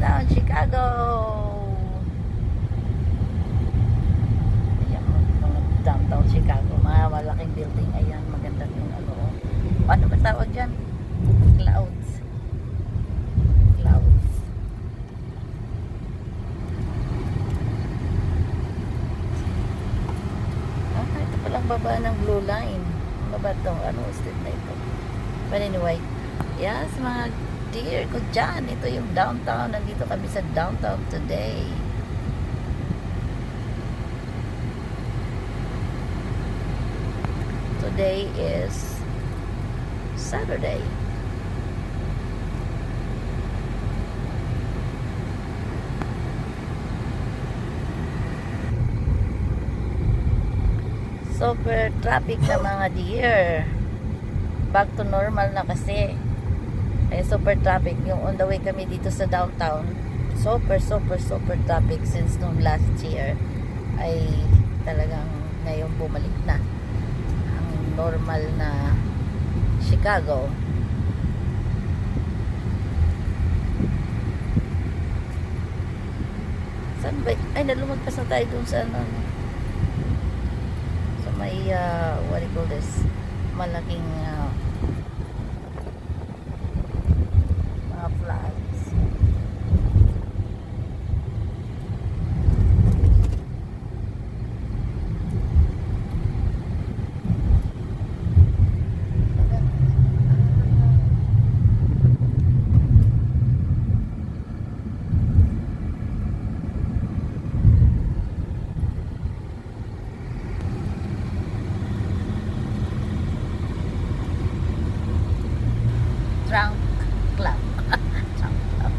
Downtown Chicago. Ayan, mga downtown Chicago. Mga malaking building. Ayan, maganda yung ano. Ano ba tawag dyan? Clouds. Clouds. Ito palang baba ng Blue Line. Ano ba ito? Ano street na ito? But anyway, yes, mga dear ko dyan. Ito yung downtown. Nandito kami sa downtown today. Today is Saturday. Super traffic na mga dear. Back to normal na kasi. Ay super traffic. Yung on the way kami dito sa downtown, super traffic since nung last year. Ay talagang ngayon bumalik na ang normal na Chicago. Saan ba? Ay, nalumagpas na tayo dun sa ano, sa may what do you call this, malaking mga flags. Trunk Club. Trunk Club.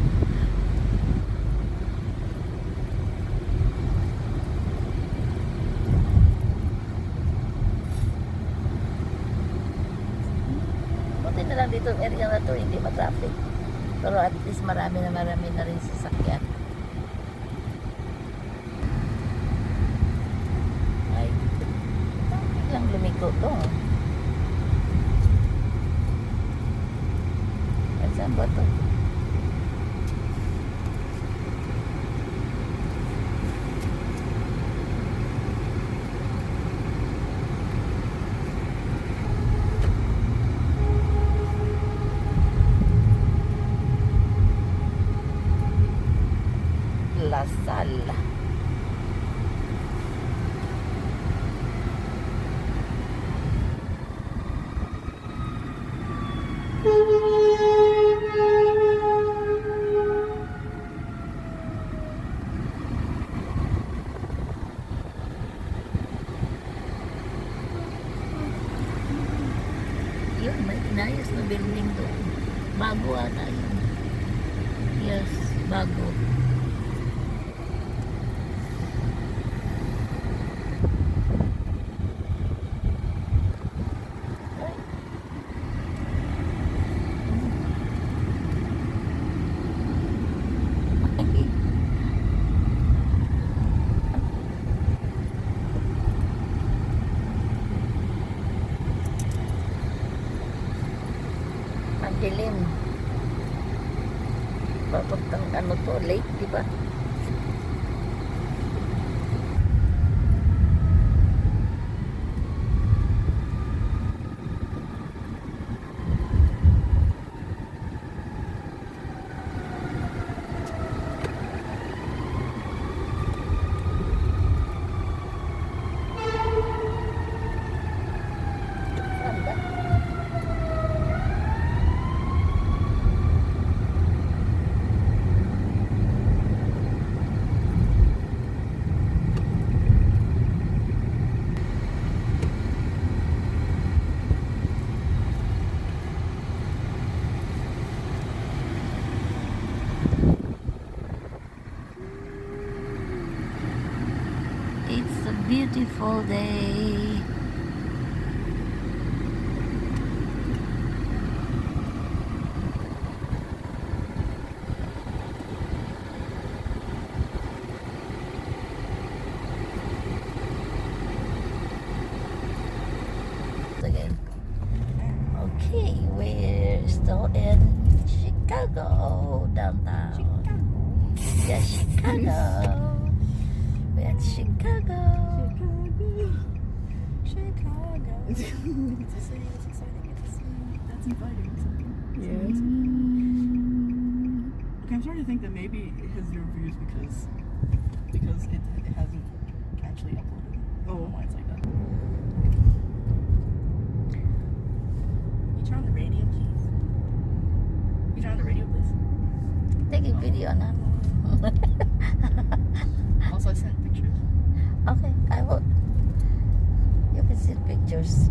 Buti na lang dito area na to, hindi ma-traffic. Pero at least marami na rin sasakyan. Ay, lang lumiko to. Saan ba ito? Lasal. Yun, may inayos na building doon. Bago ata yun. Yes, bago. Ang dilim. Papuntang ano to, lake, di ba? It's a beautiful day. Again. Okay, we're still in Chicago, downtown. Yeah, Chicago. We're at Chicago. Chicago. It's a city. It's exciting. It's a city. That's inviting. Yeah. Okay, I'm starting to think that maybe it has 0 views because it hasn't actually uploaded. I don't know why it's like that. You turn on the radio, please. You turn on the radio, please. Taking video na. Also, I sent pictures. Okay, I will. You can see pictures.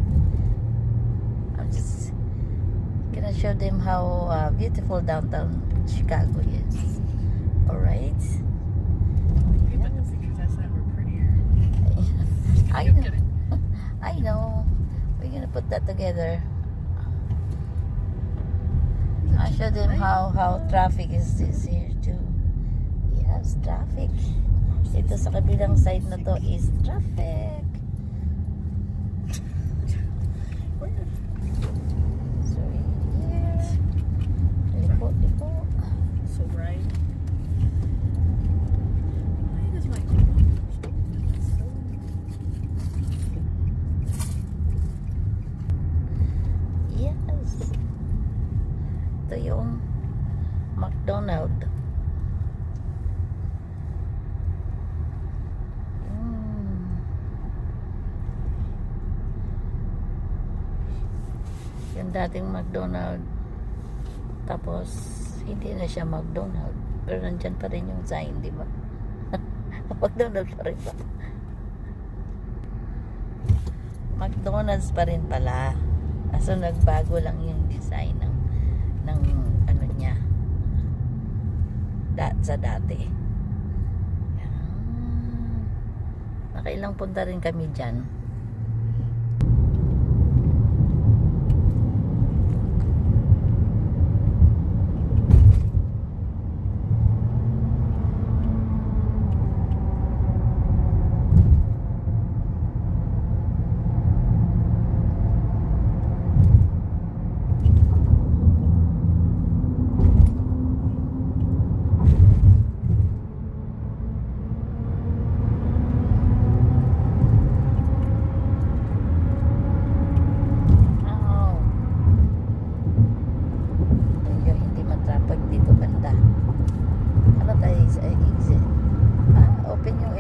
I'm just gonna show them how beautiful downtown Chicago is. Alright? Okay, but the pictures I sent were prettier. I I'm know. kidding. I know. We're gonna put that together. I'll show them how traffic is here too. Yes, traffic. Ito sa kabilang side na to is traffic. Sorry. Here. Lipo. So bright. Why does my so Yes. Ito yung McDonald. Yung dating McDonald. Tapos, hindi na siya McDonald. Pero nandyan pa rin yung sign, di ba? McDonald pa rin ba? McDonald's pa rin pala. Kaso nagbago lang yung design ng ano niya. Sa dati. Yan. Nakailang punta rin kami dyan.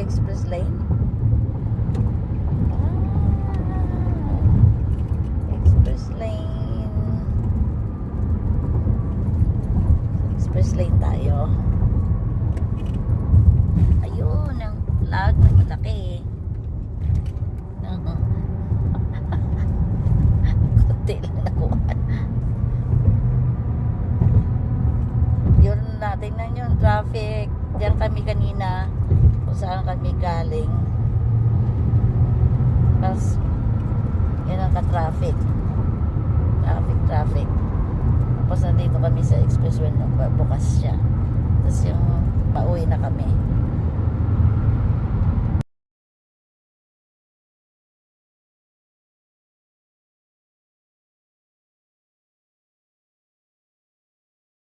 Express lane. Express lane. Express lane tayo. Ayun, ang lag na malaki. Kunti lang nakuha. Yun natin na yung traffic. Diyan kami kanina. Kung saan kami galing. Tapos yan ang ka-traffic. Traffic. Tapos nandito kami sa expressway na bukas siya. Tapos yung pauwi na kami.